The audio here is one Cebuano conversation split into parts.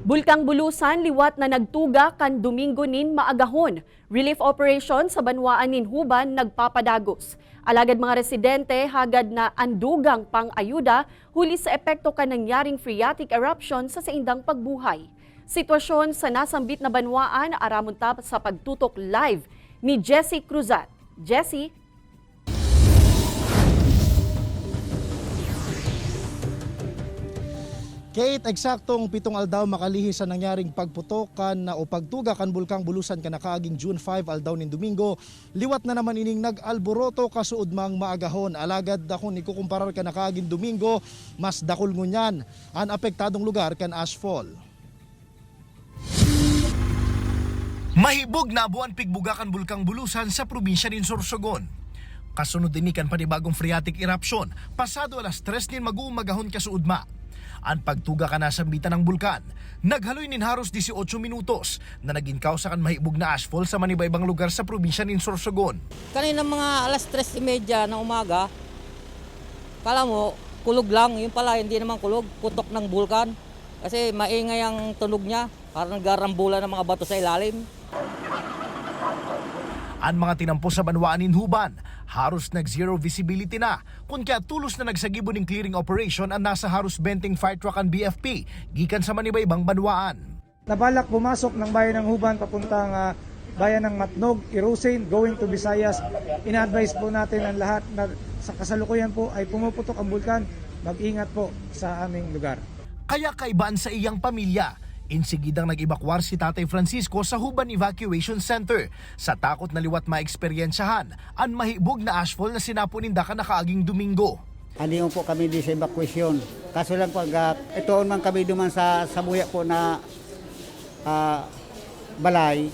Bulkang Bulusan liwat na nagtuga kan Domingo nin maagahon. Relief operation sa banwaan nin Huban nagpapadagos. Alagad mga residente hagad na andugang pang-ayuda huli sa epekto kan nangyaring phreatic eruption sa saindang pagbuhay. Sitwasyon sa nasambit na banwaan aramon ta sa pagtutok live ni Jesse Cruzat. Jesse? Kate, eksaktong 7 aldaw makalihis sa nangyaring pagputok kan o pagtuga kan Bulkang Bulusan kan nakaaging June 5 aldaw nin Domingo. Liwat na naman ining nag-alboroto kasuod mang maagahon. Alagad akong ikukumparar kan nakaaging Domingo, mas dakol ngunyan ang apektadong lugar kan ashfall. Mahibog na buwan pigbugakan Bulkang Bulusan sa probinsya nin Sorsogon. Kasunod din kan panibagong phreatic eruption, pasado alas 3 nin mag-uumagahon kasuudma. Ang pagtuga ka nasambitan ng bulkan, naghaloy nin haros 18 minutos na naging kausa kan mahibog na ashfall sa manibaybang lugar sa probinsya nin Sorsogon. Kanina mga alas 3:30 ng umaga, kala mo, kulog lang. Yun pala, hindi naman kulog. Putok ng bulkan. Kasi maingay ang tunog niya. Parang nagarambulan ng mga bato sa ilalim. Ang mga tinampo sa banwaan nin Huban, haros nag zero visibility na, kung kaya tulos na nagsagibo ng clearing operation ang nasa haros 20 fire truck ang BFP, gikan sa manibaybang banwaan. Nabalak pumasok ng bayan ng Huban papuntang bayan ng Matnog, Irosin, going to Visayas. Ina-advise po natin ang lahat na sa kasalukuyan po ay pumuputok ang bulkan. Mag-ingat po sa aming lugar. Kaya kaibaan sa iyang pamilya, insigidang nag-evacuar si Tatay Francisco sa Huban Evacuation Center sa takot na liwat maeksperiensyahan ang mahibog na ashfall na sinapo ninda ka nakaaging Domingo. Hindi po kami di sa evacuation. Kaso lang pag ito man kami duman sa sabuya po na ah, balay,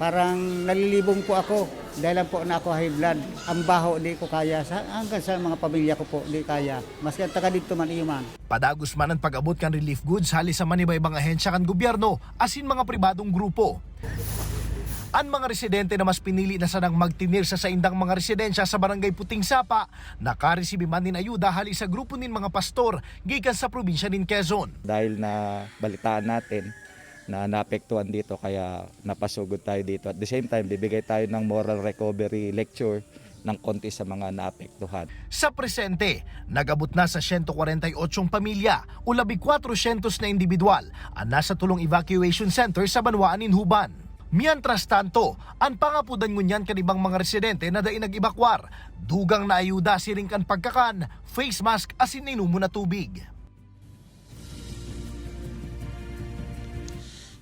parang nalilibong po ako. Dahil lang po na ako high blood. Ang baho di ko kaya. Hanggang sa mga pamilya ko po di kaya. Maski ang taga dito man iyo man. Padagos man ang pag-abot kan relief goods hali sa manibaybang ahensya kan gobyerno asin mga pribadong grupo. Ang mga residente na mas pinili na sanang magtinir sa saindang mga residensya sa Barangay Puting Sapa, nakaresibi man nin ayuda hali sa grupo nin mga pastor gikan sa probinsya nin Quezon. Dahil na balitaan natin na naapektuhan dito kaya napasugod tayo dito. At the same time, bibigay tayo ng moral recovery lecture ng konti sa mga naapektuhan. Sa presente, nagabot na sa 148 pamilya o 1,400 na individual ang nasa tulong evacuation center sa Banwaan nin Huban. Mientras tanto, ang pangapudan ngunyan kanibang mga residente na dain nag-evacuar, dugang na ayuda siring kan pagkakan, face mask asin inumo na tubig.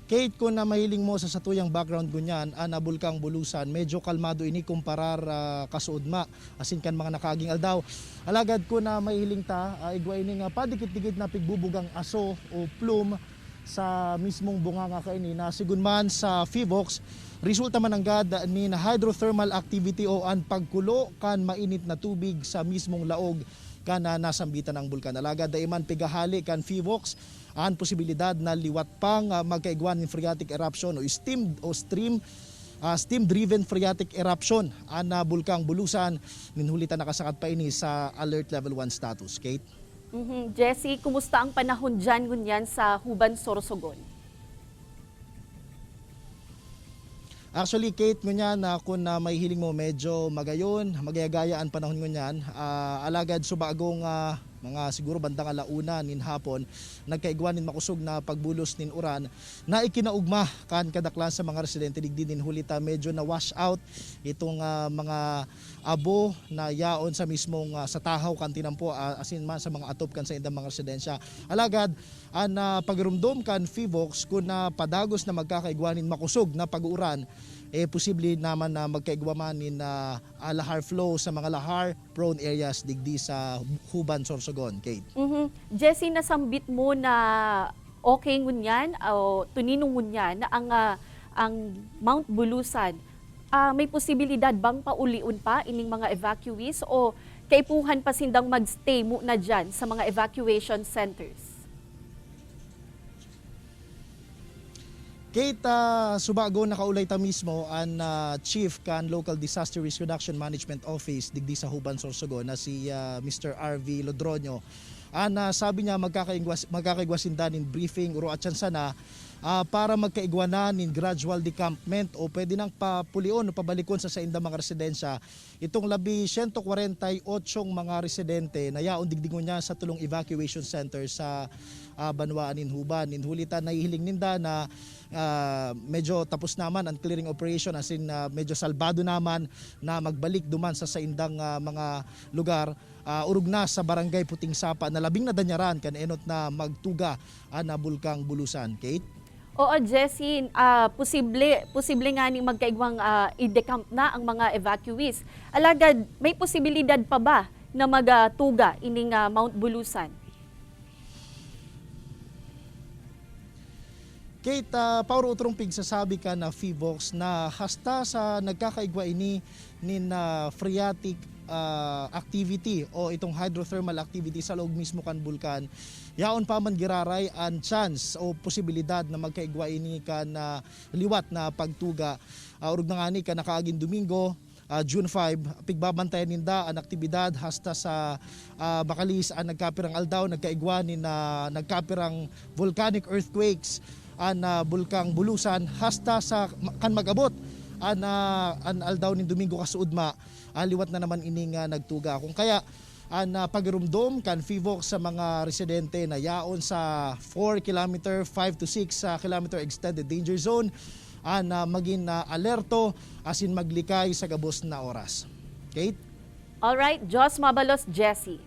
Kate, kung na mahiling mo sa satuyang background gunyan, ana Bulkang Bulusan, medyo kalmado ini kumparar kasuudma, asin kan mga nakaaging aldaw. Alagad ko na mahiling ta, igwa ini nga padikit-dikit na pigbubugang aso o plume sa mismong bunganga kaini na sigun man sa Fivox, resulta man ang gad ni na hydrothermal activity o ang pagkulo kan mainit na tubig sa mismong laog kan na nasambitan ang bulkan. Alagad daiman pigahali kan Fivox ang posibilidad na liwat pang magkaigwan ng phreatic eruption o steam o stream steam driven phreatic eruption ang Bulkang Bulusan ninhulita nakasakat pa ini sa alert level 1 status. Kate? Jesse, kumusta ang panahon dyan ngunyan sa Huban, Sorsogon? Actually, Kate, ngunyan na kung na may hiling mo medyo magayon, magayagaya ang panahon ngunyan, alagad subagong mga siguro bandang alauna nin hapon, nagkaigwan nin makusog na pagbulos nin uran na ikinaugma kan kadaklan sa mga residente digdi nin hulita medyo na wash out itong mga abo na yaon sa mismong sa tahaw kan tinampo asin man sa mga atop kan sa indang mga residensya. Alagad ang pagrumdom kan Fivox kun na padagos na magkakaigwanin makusog na pag-uuran eh posible naman na magkaigwaman nin lahar flow sa mga lahar prone areas digdi sa Huban, Sorsogon. Kate. Jesse, nasambit mo na okay ngunyan o tuninong ngunyan na ang Mount Bulusan. May posibilidad bang pauliun pa ining mga evacuees o kaipuhan pa sindang magstay muna dyan sa mga evacuation centers? Kate, subago nakaulay ta mismo ang chief kan Local Disaster Risk Reduction Management Office digdi sa Huban, Sorsogon na si Mr. RV Lodronio. Ana sabi niya magkakaigwasinda nin briefing uro at sana para magkaigwa na nin gradual decampment o pwede nang papulion o pabalikon sa sainda mga residensya itong 148 mga residente na yaon digdingon niya sa tulong evacuation center sa banwaan nin Juban. Ninhulitan nahihiling ninda na medyo tapos naman ang clearing operation, as in medyo salbado naman na magbalik duman sa saindang mga lugar, urog na sa Barangay Puting Sapa na labing nadanyaran kan enot na magtuga na Bulkang Bulusan. Kate? Oo, Jesse, posible, posible nga ni magkaigwang i-decamp na ang mga evacuees. Alagad, may posibilidad pa ba na magatuga ining Mount Bulusan? Kate, Pauro utrong pigsasabi ka na Phivolcs na hasta sa nagkakaigwa ini ni na phreatic activity o itong hydrothermal activity sa loob mismo kan bulkan, yaon pa man giraray ang chance o posibilidad na magkaigwa ini kan na liwat na pagtuga. Urog na nga ni kan nakaaging Domingo, June 5, pigbabantayan ninda ang aktibidad hasta sa bakalis ang nagkapirang aldaw, nagkaigwa ni na nagkapirang volcanic earthquakes ang Bulkang Bulusan hasta sa kan mag-abot ang aldaw nin Domingo kasuudma, liwat na naman ining nagtuga. Kung kaya ang pagrumdom kan Phivolcs sa mga residente na yaon sa 4 kilometer, 5 to 6 kilometer extended danger zone, ang maging alerto asin maglikay sa gabos na oras. Kate? Alright, Jos Mabalos, Jesse.